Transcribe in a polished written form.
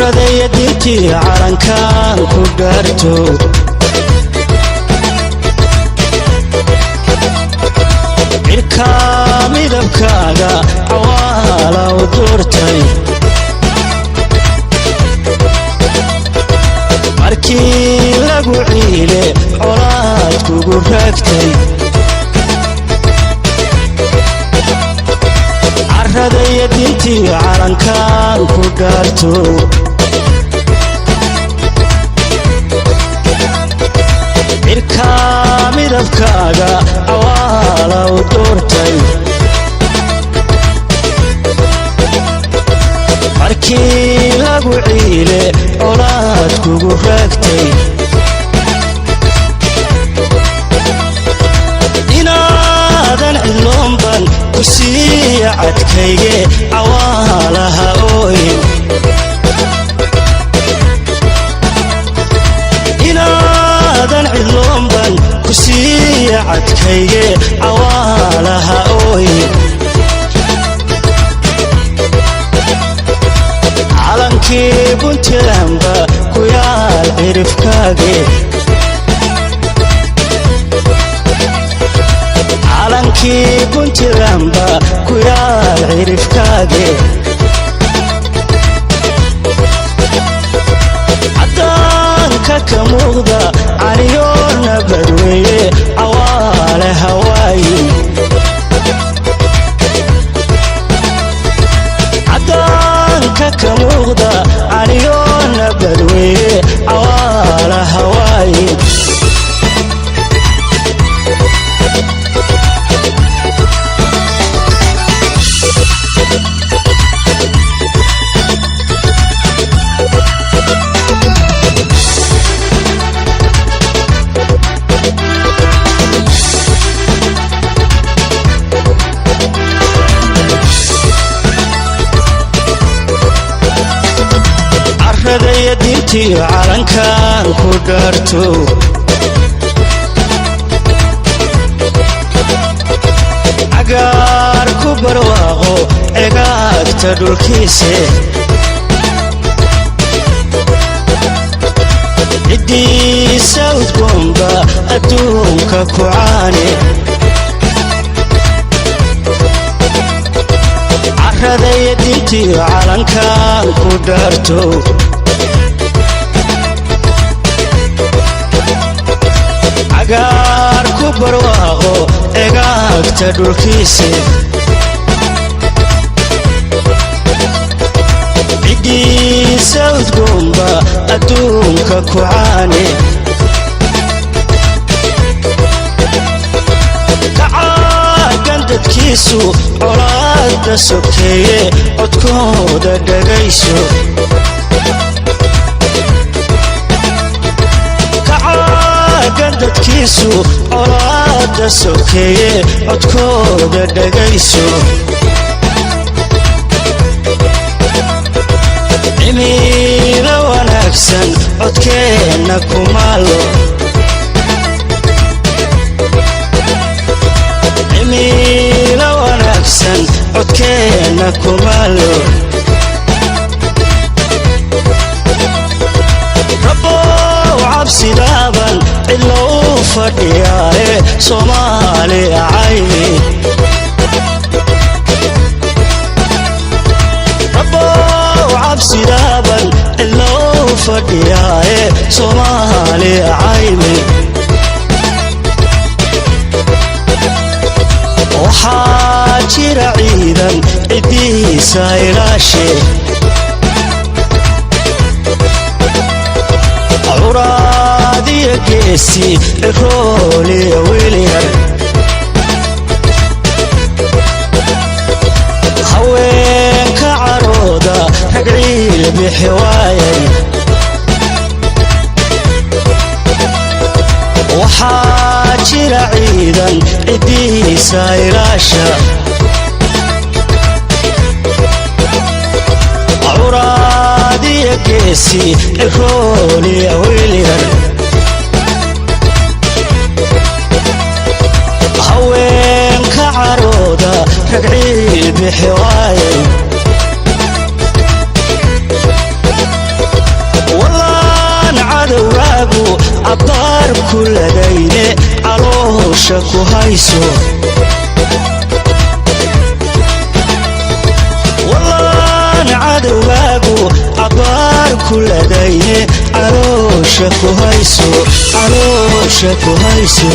Carradaya diintii calankaan ku dhaarto. Cirkaa midabkaaga cawaala u doortay. Markii lagu ciile colaad kugu raagtay. Carradaya diintii calankaan ku dhaarto. Cirkaa midabkaaga cawaala u doortay. Markii lagu ciile colaad kugu raagtay. Inaadan cidloonban ku siiya cadkayge cawaalaha ooyin. Inaadan cidloonban ku siiya cadkayge cawaalaha ooyin. Calankii Puntlandba ku yaal cirifkaage. Calankii Puntlandba ku yaal cirifkaage. Caddaanka ka muuqda caniyo nabadweeye cawaale hawaayin. Caddaanka ka muuqda caniyo nabadweeye cawaale hawaayin. Carradaya diintii calankaan ku dhaarto. Cagaar ku barwaaqo cegaagta dhulkiise. Ciddiisa udgoonba adduunka ku caane. Carradaya diintii calankaan ku dhaarto. Cagaar ku barwaaqo cegaagta dhulkiise. Ciddiisa udgoonba adduunka ku caane. Kacaagan dadkiisu colaadda sokeeye codkooda dhagayso. Kacaagan dadkiisu colaadda sokeeye codkooda dhagayso. Cimiilo wanaagsan codkeenna kumaalo. Cimiilo wanaagsan codkeenna kumaalo. Rabbow cabsidaaban cidlo u fadhiyaaye Soomaaliya caymi. Rabbow cabsidaaban cidlo u fadhiyaaye Soomaaliya caymi. Waxaa jira ciidan ciddiisa ilaashe. Curaadiya geesi cirooliya wiilyar. Haweenka carooda rag ciil bixi waayay. Waxaa jira ciidan ciddiisa ilaasha. Curaadiya geesi cirooliya wiilyar. Haweenka carooda rag ciil bixi waayay. Caloosha ku hayso. Wallaan cadowgaagu cabbaar ku ladayne. Caloosha ku hayso, caloosha ku hayso.